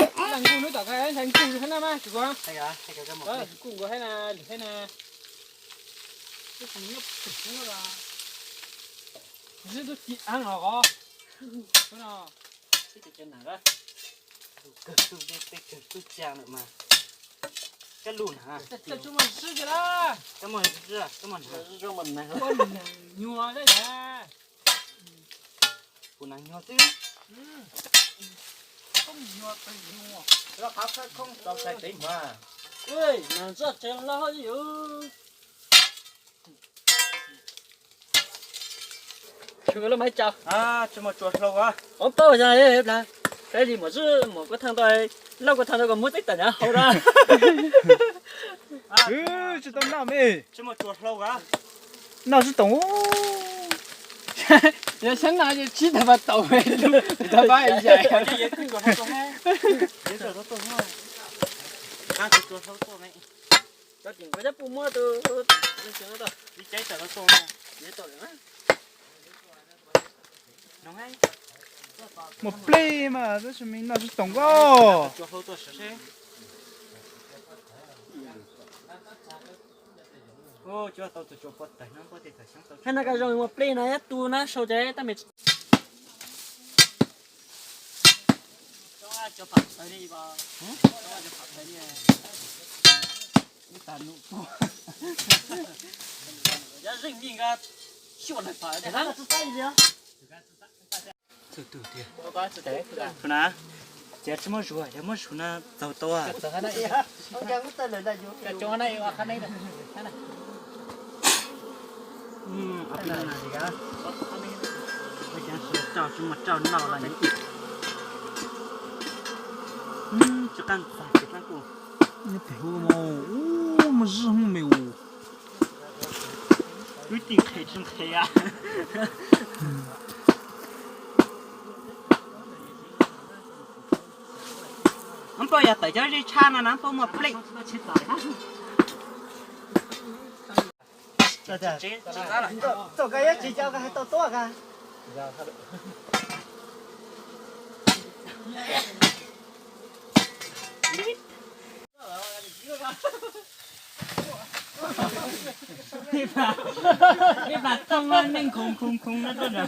Leej kuj hnub tom koj ntshai kuj hab na mas tsis kuv, kuj nkaus hab na, lwm hab na. Twb tsis nyob pem ub los, twb tsis ci aav los os. Ub no, twb tsis ci na, kawg tug dej peb kawg tug cag lawm mas. Kab lus na, kab muag zib, kab muag na, kab muag na, koj muag nyuag zib yam. Kuv nas nyuag xwb. Koj muag nyuag pes nyuag, loj qab khab khoob tau txhais tev mas. Nas zoj tsev loj hauj yus. Tsis muaj tsuas hlau os. Ov, paub yog plag, saib li muam zib muam kuv thaaj ntau, loj kuv thaaj ntau koj muab txeeb tam nyav hauv na. Tsis tau noj me. Tsis muaj tsuas hlau os. Noj zib toom. Yog xyab noj ces tsib tag pas taum me, tag pas yaim. Cov tim kuv cab puj muab tus, muaj plej mas tab sis me noj zib toom koj. Hab no koj zoo muaj plej no yab tu nab sau ces tab me. Txhua na, ces tsis muab zuag, yog muab zuag no txaus tau. Tsis muaj rau no los tsis qab ntxag, tsis qab kuj. Ub, muaj zib hoob me us. Wb tij nqhis tsis nqhis a. Npaum yog tawm cov zeb tshab no na npaum muaj plej. Txaus koj yuav tsis coj koj hais tau tuaj koj. Ib plag tooj neej khoov khoov khoov no tuaj na.